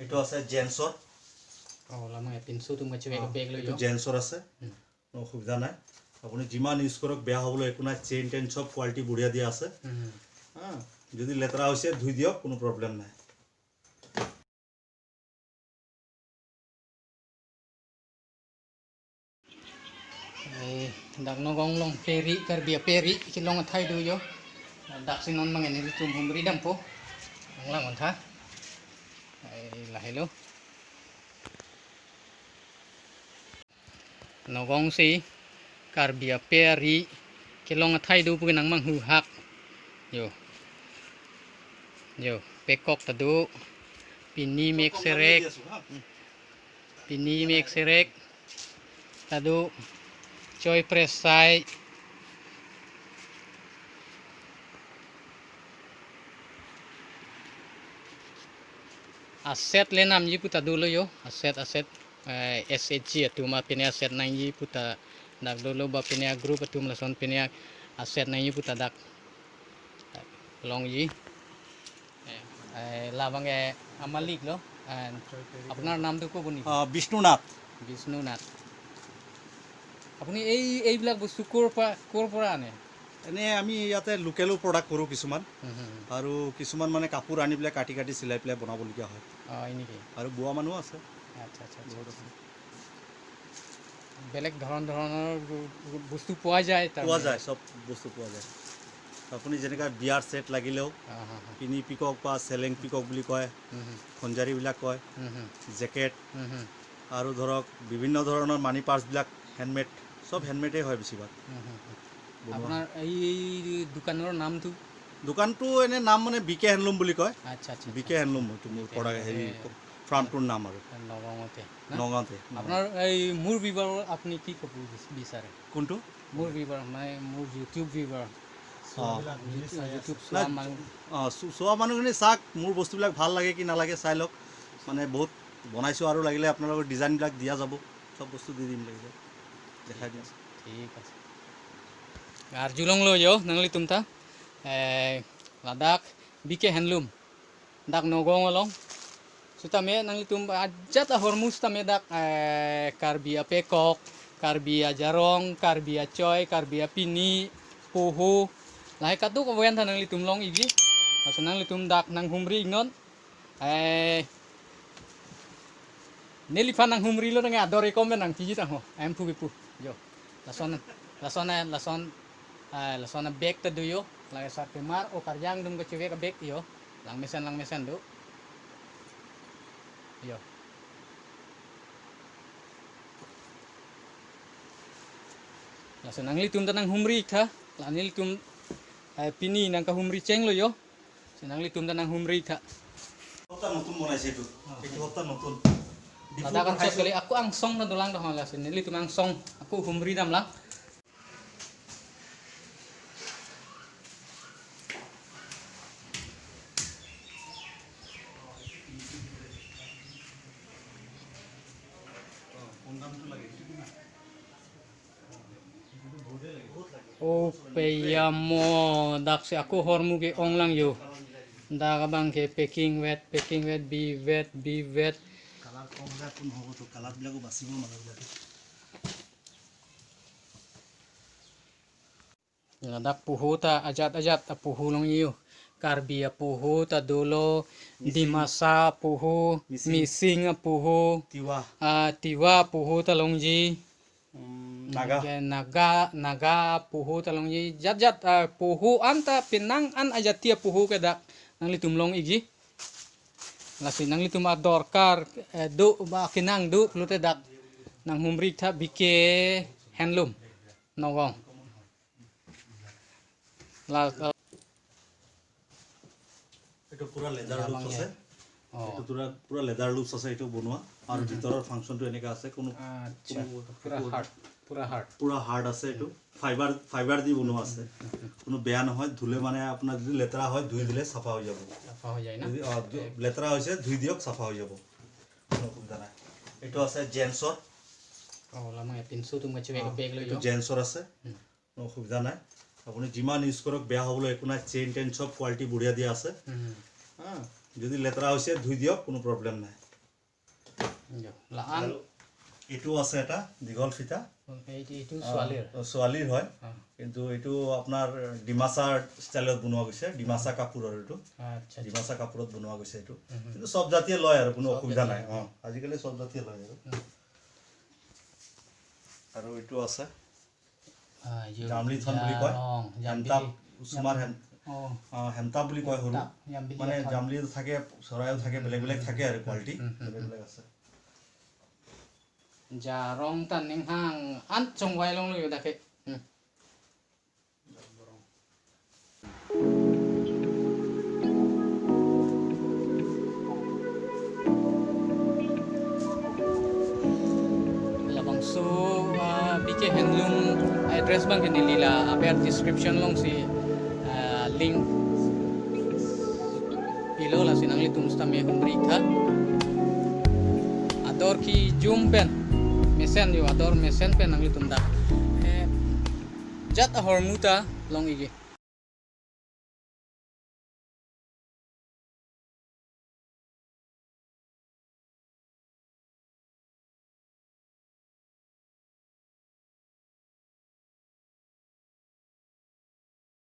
এইটো আছে জেন্টছৰ। এইটো জেন্টছৰ আছে, কোনো অসুবিধা নাই। আপুনি যিমান ইউজ কৰক বেয়া হ'বলৈ একো নাই। চেইন টেইন চব কোৱালিটি বঢ়িয়া দিয়া আছে। হা, যদি লেতেৰা হৈছে ধুই দিয়ক, কোনো প্ৰব্লেম নাই। Dak nogong long peri karbia peri kilong thai du yo dak sinon mangen ni tum humri dam po lang on tha ei lahelo nogong si karbia peri kilong thai du pu nang mang hu hak yo yo pekok tadu pini mek serek pini mek serek tadu Choi presai aset le nam yi puta dulu yo aset aset SHG atu ma pine aset nang yi puta dak dulu ba pine group atu melason pine aset nang yi puta dak long yi labang e amalik lo আপনার নাম তো কোবনি? বিষ্ণুনাথ। বিষ্ণুনাথ, আপুনি এই এইবিলাক বস্তু ক'ৰ পৰা আনে? এনেই আমি ইয়াতে লোকেলো প্ৰডাক্ট কৰোঁ কিছুমান, আৰু কিছুমান মানে কাপোৰ আনি পেলাই কাটি কাটি চিলাই পেলাই বনাবলগীয়া হয়। এনেকৈ আৰু বোৱা মানুহ আছে। আচ্ছা আচ্ছা, বেলেগ ধৰণৰ বস্তু পোৱা যায়? পোৱা যায়, চব বস্তু পোৱা যায়। আপুনি যেনেকুৱা বিয়াৰ ছেট লাগিলেও পিনি পিকক বা চেলেং পিকক বুলি কয়, খঞ্জাৰীবিলাক কয়, জেকেট, আৰু ধৰক বিভিন্ন ধৰণৰ মানি পাৰ্চবিলাক হেণ্ডমেড, চব হেণ্ডমেডেই হয় বেছিভাগ। আপোনাৰ এই দোকানৰ নামটো? দোকানটো এনে নাম মানে বি কে হেণ্ডলুম বুলি কয়। আচ্ছা আচ্ছা, বি কে হেণ্ডলুম এইটো মোৰ প্ৰডাক্ট, হেৰি ফাৰ্মটোৰ নাম। আৰু নগাঁৱতে? নগাঁৱতে। আপোনাৰ এই মোৰ ভিউৱাৰ আপুনি কি ক'ব বিচাৰে? কোনটো? মোৰ ভিউৱাৰ মানে মোৰ ইউটিউব ভিউৱাৰ। অঁ, চোৱা মানুহখিনি চাওক, মোৰ বস্তুবিলাক ভাল লাগে কি নালাগে চাই লওক। মানে বহুত বনাইছোঁ, আৰু লাগিলে আপোনালোকৰ ডিজাইনবিলাক দিয়া যাব, চব বস্তু দি দিম, লাগিলে দেখাই দিম। ঠিক আছে। আর জুলং lo yo nangli tumta Ladakh BK handloom dak nogong along sutame nangli tum ajat hormus tame dak karbia pekok, karbia jarong, karbia choi, karbia pini, poho lai katu ko wen tha nangli tum long igi nangli tum dak nang humri ingnon neli phan nang humri lo nang adore komen nang tiji tang ho em phu pu yo lason lason lason lason bek ta duyo lang sa pemar o karyang dum ko chuwe ka bek yo lang mesen du yo lason nang litum tanang humri tha lanil tum pini nang ka humri cheng lo yo senang litum tanang humri tha সপ্তাহ নতুন বনাইছে এইটো, এইটো সপ্তাহ নতুন। Ladakan sos kali aku angsong na dulang doh lah sini litum angsong aku humri dam lah. Oh peyamo dak si aku hormu ke ong lang yo. Dak abang ke packing wet be wet be wet. Colour কম হ'লে একো নহ'বতো, কালাৰবিলাকো বাচিব মানুহবিলাকে। Dak puhu ta ajat ajat puhu long yu karbia puhu ta dolo dimasa puhu mising puhu tiwa tiwa puhu ta longji naga naga naga puhu ta longji jat jat puhu anta pinang an ajatia puhu ke dak nang litum long igi lasi nang litum adorkar du ba kinang du plute dak nang humri tha bike handloom nogong la এইটো পুৰা leather loops আছে, এইটো পুৰা পুৰা leather loops আছে এইটো বনোৱা। আৰু ভিতৰৰ ফাংচনটো এনেকা আছে, কোনো আচ্ছা পুৰা হাৰ্ড, পুৰা হাৰ্ড, পুৰা হাৰ্ড আছে এইটো। ফাইবাৰ ফাইবাৰ দি বনোৱা আছে, কোনো বেয়া নহয়। ধুলে মানে আপোনাৰ যদি লেতেৰা হয় ধুই দিলে চাফা হৈ যাব। চাফা হৈ যায় না? লেতেৰা হৈছে ধুই দিয়ক, চাফা হৈ যাব, কোনো অসুবিধা নাই। এইটো আছে জেন্টছৰ। এইটো জেন্টছৰ আছে, কোনো অসুবিধা নাই। আপুনি যিমান ইউজ কৰক বেয়া হ'বলৈ একো নাই। চেইন টেইন চব কোৱালিটি বঢ়িয়া দিয়া আছে। হা, যদি লেতেৰা হৈছে ধুই দিয়ক, কোনো প্ৰব্লেম নাই। লা আন। আৰু এইটো আছে এটা দীঘল ফিটা। এইটো ছোৱালীৰ? ছোৱালীৰ হয়। কিন্তু এইটো আপোনাৰ ডিমাচাৰ ষ্টাইলত বনোৱা গৈছে, ডিমাচা কাপোৰৰ এইটো। ডিমাচা কাপোৰত বনোৱা গৈছে এইটো। কিন্তু চব জাতিয়ে লয় আৰু, কোনো অসুবিধা নাই। আজিকালি চব জাতিয়ে লয় আৰু। আৰু এইটো আছে জামলি থন বুলি কয়, হেমতাপ চুমাৰ হেমতাপ বুলি কয়। সৰু মানে জামলি থাকে, চৰাইও থাকে, বেলেগ বেলেগ থাকে আৰু কোৱালিটি বেলেগ বেলেগ আছে। Jarong tan ning hang an chong wai long lu da ke. Labang so BK Handloom address bang kini lila aber description long si link below la sinang li tum sta me humri tha ador ki zoom pen mesen yu ador mesen pen nang li tum da jat a hormuta long ige.